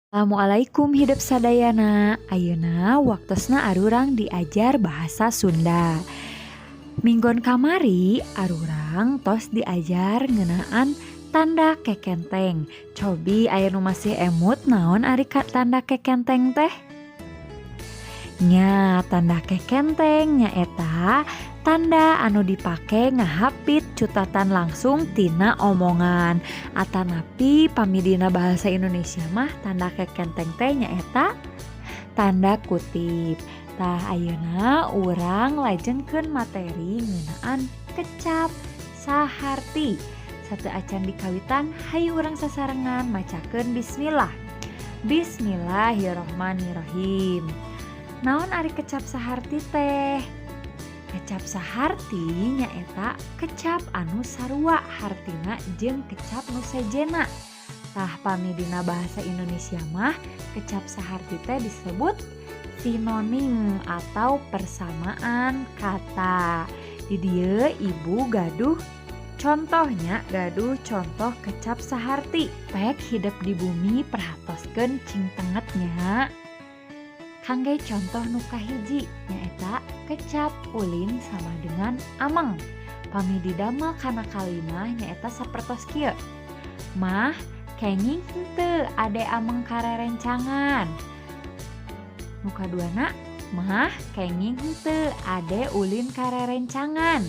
Assalamualaikum hidep sadayana. Ayeuna waktosna arurang diajar bahasa Sunda. Minggon kamari arurang tos diajar ngeunaan tanda kekenteng. Cobi aya nu masih emut naon ari tanda kekenteng teh? Nya, tanda kekenteng nyaeta tanda anu dipake ngahapit cutatan langsung tina omongan, atanapi pami dina bahasa Indonesia mah tanda kekenteng teh nyaeta tanda kutip. Tah, ayeuna urang lajengkeun materi ngeunaan kecap saharti. Sateuacan dikawitan, hayu urang sasarengan macakeun bismillah. Bismillahirrohmanirrohim. Naon ari kecap saharti teh? Kecap saharti nyaeta kecap anu sarua hartina jeung kecap nu sejenna. Tah, pami dina bahasa Indonesia mah kecap saharti teh disebut sinonim atau persamaan kata. Di dieu ibu gaduh contohnya, gaduh contoh kecap saharti. Pek hidep di bumi, perhatoskeun cing tenget nya. Kangge contoh nu kahiji nyaeta kecap ulin sama dengan ameng. Pami didamel kana kalimah nyaeta sapertos kieu. Mah, kenging henteu ade ameng ka rerencangan? Nu kaduana, mah, kenging henteu ade ulin ka rerencangan?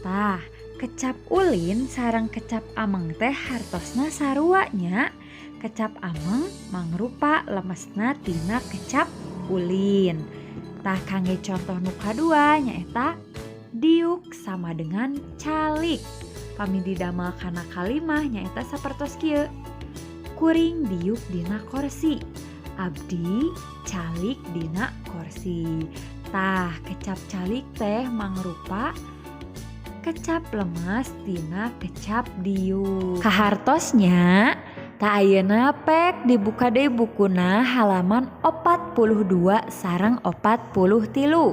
Tah, kecap ulin sareng kecap ameng teh hartosna sarua nya. Kecap ameng mangrupa lemesna tina kecap ulin. Tah, kangge contoh nu kadua nyaeta diuk sama dengan calik. Pami didamel kana kalimah nyaeta sapertos kieu. Kuring diuk dina korsi. Abdi calik dina korsi. Tah, kecap calik teh mangrupa kecap lemes tina kecap diuk. Kahartos nya? Tah, ayeuna pek dibuka deui bukuna halaman 42 sareng 43.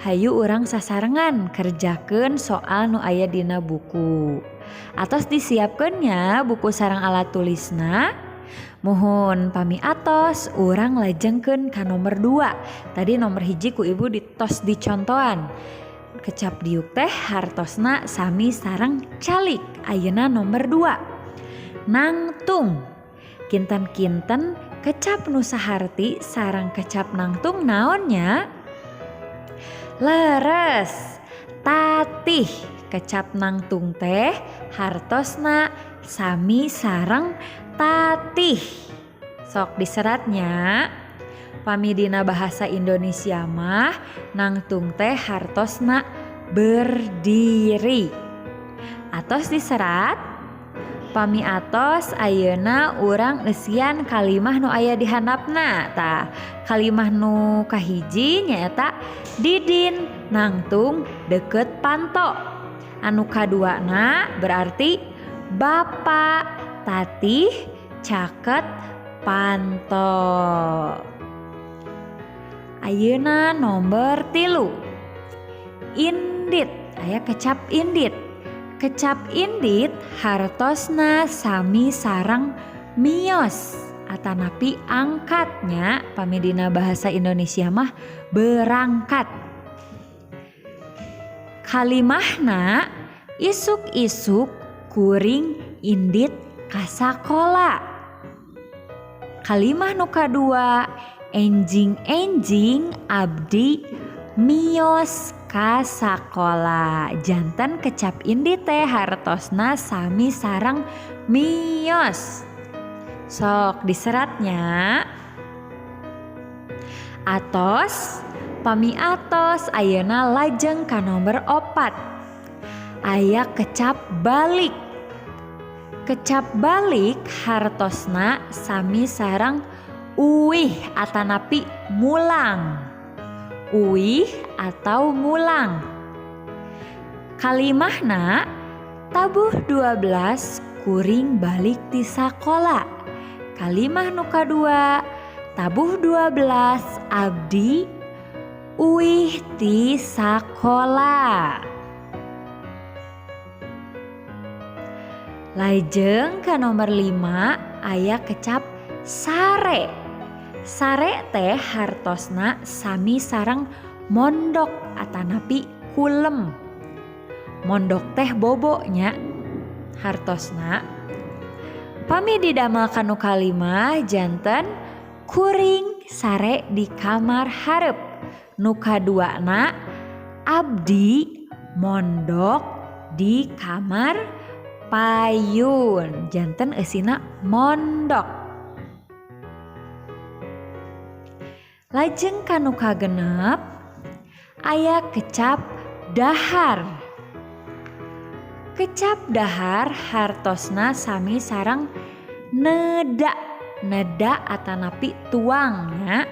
Hayu urang sasarengan kerjakeun soal nu aya dina buku. Atos disiapkeun nya buku sareng alat tulisna? Muhun, pami atos, urang lajengkeun ka nomor 2. Tadi nomor 1 ku ibu ditos dicontohan. Kecap diuk teh hartosna sami sareng calik. Ayeuna nomor 2. Nangtung. Kinten-kinten kecap nu saharti sareng kecap nangtung naon nya? Leres. Tatih. Kecap nangtung teh hartosna sami sareng tatih. Sok diserat nya. Pami dina bahasa Indonesia mah nangtung teh hartosna berdiri. Atos diserat? Pami atos, ayeuna urang eusian kalimah nu aya di handapna. Tah, kalimah nu kahiji nyaeta Didin nangtung deket panto. Anu kaduana berarti Bapak tatih caket panto. Ayeuna nomor 3. Indit, aya kecap indit. Kecap indit hartosna sami sareng mios atanapi angkat nya, pami dina bahasa Indonesia mah berangkat. Kalimahna, isuk-isuk kuring indit ka sakola. Kalimah nu kadua, enjing-enjing abdi mios ka sakola. Janten kecap indit teh hartosna sami sareng mios. Sok diserat nya. Atos? Pami atos, ayeuna lajeng ka nomor 4. Aya kecap balik. Kecap balik hartosna sami sareng uih atanapi mulang. Uih atau mulang. Kalimahna, tabuh 12 kuring balik ti sakola. Kalimah nu kadua, tabuh 12 abdi uih ti sakola. Lajeng ka nomor 5 aya kecap sare. Sare teh hartosna sami sareng mondok atanapi kulem. Mondok teh bobo nya hartosna. Pami didamel kanu kalima janten kuring sare di kamar hareup. Nu kaduana abdi mondok di kamar payun, janten eusina mondok. Lajeng kanu kagenep aya kecap dahar. Kecap dahar hartosna sami sareng neda, neda atanapi tuang nya.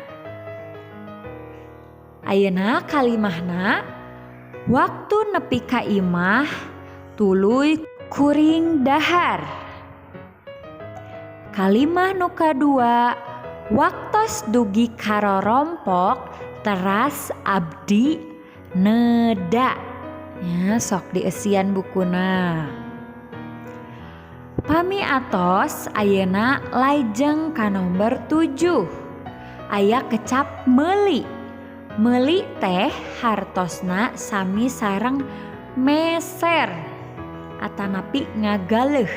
Ayeuna kalimahna waktu nepi ka imah tuluy kuring dahar. Kalimah nu kadua waktos dugi karorompok teras abdi neda. Ya, sok dieusian bukuna. Pami atos ayeuna lajeng ka nomor 7. Aya kecap meuli. Meuli teh hartosna sami sareng meser atanapi ngagaleuh.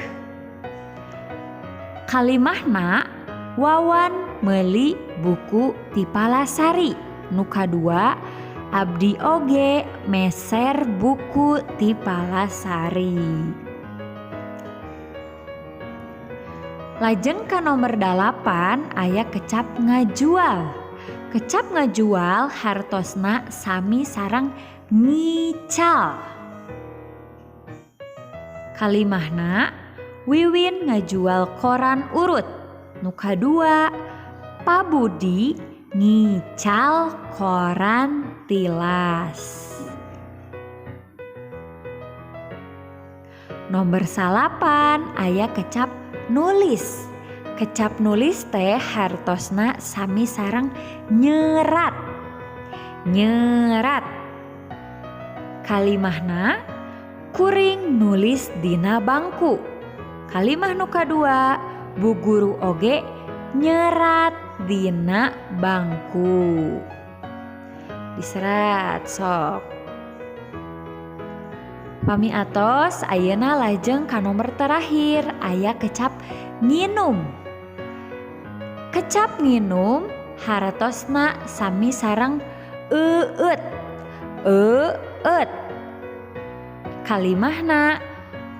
Kalimahna Wawan meuli buku ti Palasari. Nu kadua abdi oge meser buku ti Palasari. Lajeng ka nomor 8 aya kecap ngajual. Kecap ngajual hartosna sami sareng ngical. Kalimahna Wiwin ngajual koran urut. Nu kadua Pabudi ngical koran tilas. Nomor 9 aya kecap nulis. Kecap nulis teh hartosna sami sareng nyerat. Nyerat. Kalimahna kuring nulis dina bangku. Kalimah nu kadua bu guru oge nyerat dina bangku. Diserat sok. Pami atos ayeuna lajeng ka nomor terakhir aya kecap nginum. Kecap nginum hartosna sami sareng eueut. Eueut. Kalimahna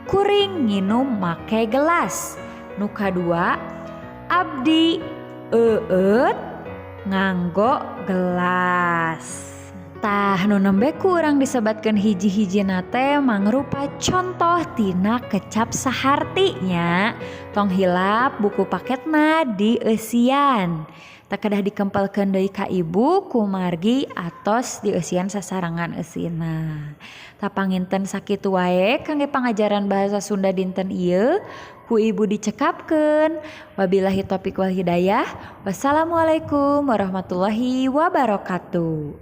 kuring nginum make gelas. Nu kadua abdi eueut nganggo gelas. Tah nu nembe ku urang disebatkeun hiji-hijina teh mangrupa contoh tina kecap saharti nya. Tong hilap buku paketna dieusian. Tah kedah dikempelkeun deui ka ibu kumargi atos dieusian sasarengan eusina. Tah panginten sakitu wae kangge pangajaran bahasa Sunda dinten ieu ku ibu dicekapkeun. Wabillahi taufiq wal hidayah. Wassalamualaikum warahmatullahi wabarakatuh.